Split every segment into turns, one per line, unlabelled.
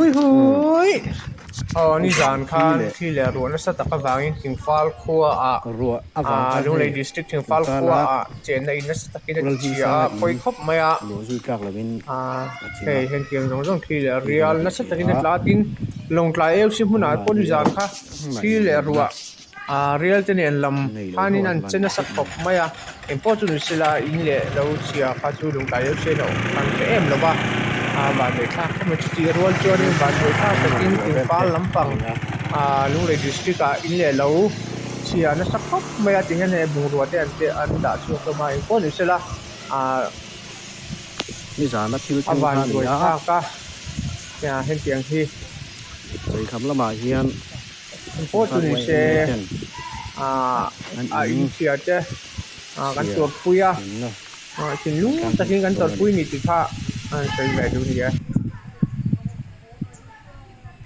Hui hui! Aw nizan khan thli leh ruah nasa tak avangin Thingfal khuaah Lunglei District Thingfal khuaah chenna in nasa takin a tichhia a, pawi khawp mai a. Hei hetiang zawng zawng thli leh rial nasa takin a tla a, tin Lawngtlai AOC hmunah pawh nizan kha thli leh ruah Aaa rial te nen lam khanin an che nasa khawp mai a, engpawh chu ni sela in leh lo chhia kha chu lungtlai deuh chian a awm khan hre em lo va, aa vanduai thlak khawp mai chutih rual chuanin vanduai thlak takin Tingpal lampang aa Lunglei district ah in leh lo chhia nasa khawp mai a tihian hei bungrua te an te an dah chhuak hlawm a, engpawh ni sela aa a vanduai thlak a, hetiang hi.
Cheikham lamah hian.
Pawh chu ni se aah a inchhia te aah kan tuarpui a aah thinlung takin kan tuarpui ni tih kha a han sawi ve duh a ni e.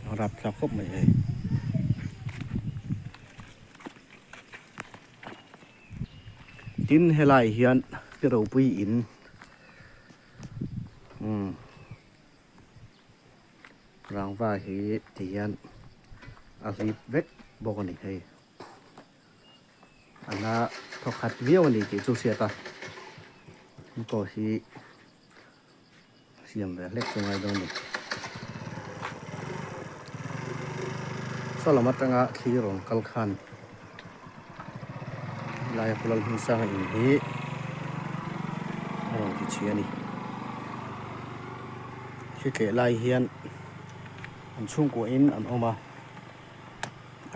A rapthlak khawp mai hei. Tin helai hian pi ropui in umm. Rangva hi ti hian a hlip vek bawk a ni hei a la thawkhat viau a ni tih chu hriat a heng pawh hi siam ve hlek chu ngai dawn a ni saw lam atanga thli rawn kal khan helai a pu Lalhmunsanga in hi a rawn ti chhi a ni. Hri tleh lai hian an chhungkua in an awm a,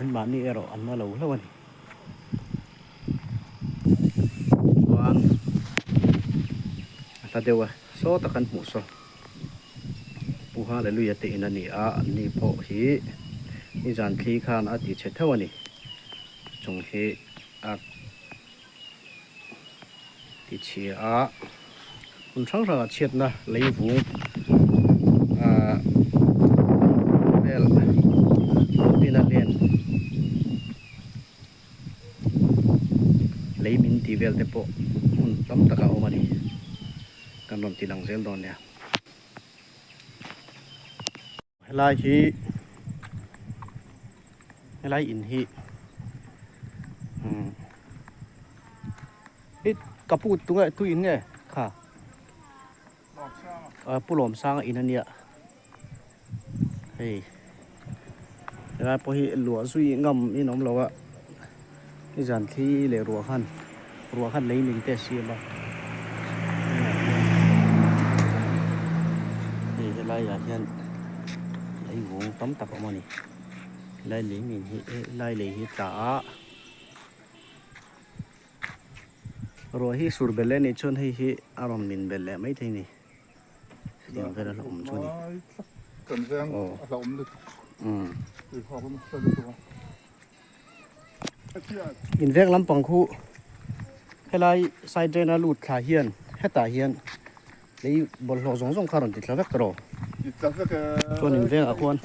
an mahni erawh an la lo hlauh a ni. Chuan a hla deuh a, saw tak an hmuh saw. Pu Hallelujah te in a ni a, an ni pawh hi nizan thli khan a ti chhe theuh a ni. Chung hi a ti chhia a hmun hrang hrangah chhiatna lei vung ahh vel tin a len lei min tih vel te pawh hmun tam takah a awm a ni kan rawn ti lang zel dawn nia. Helai hi helai in hi umm i ka pu tunge tu in nge kha ah pu Lawmsanga in ania hei helai pawh hi luah zui ngam in awm lo a nizan thli leh ruah khan ruah khan lei min te a siam a hei helai ah hian lei vung tam tak a awm a ni helai lei min hi helai lei hi tla a ruah hi sur belh leh a nih chuan hei hi a rawn min belh leh maithei a ni hetiang vel a hlauhawm chu a ni aw umm. In veng lampang khu helai side drain a lut thla hian hetah hian lei bawlhhlawh zawng zawng kha a rawn ti thla vek rawh chuan in vengah khuan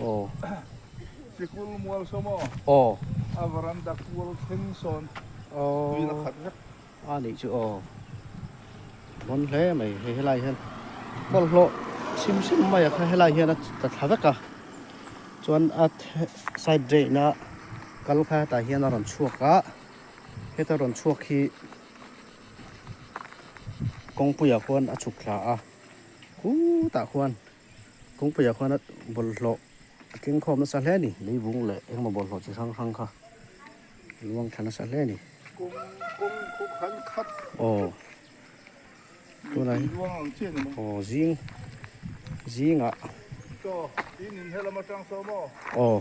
aw aw aw a nih chu aw bon hle mai hei helai hian bawlhhlawh hrim hrim mai a kha helai hian a tla thla vek a. Chuan a side drain a kal kha hetah hian a rawn chhuak a, heta rawn chhuak hi kawngpuiah khuan a chhuk thla a, khutah khuan kawngpuiah khuan a bawlhhlawh a tling khawm nasa hle a ni, leivung leh engemaw bawlhhlawh chi hrang hrang kha a luang thla nasa hle a ni. Aw tunah hi aw zing zingah aw aw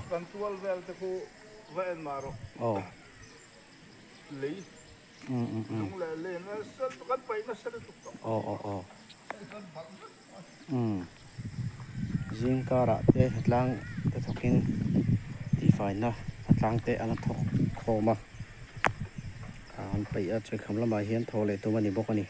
aw aw aw umm zing karah te tlang te thawkin tihfaina tlang te an thawk khawm a an peih a chawikham lamah hian thaw leh tum a ni bawk a ni.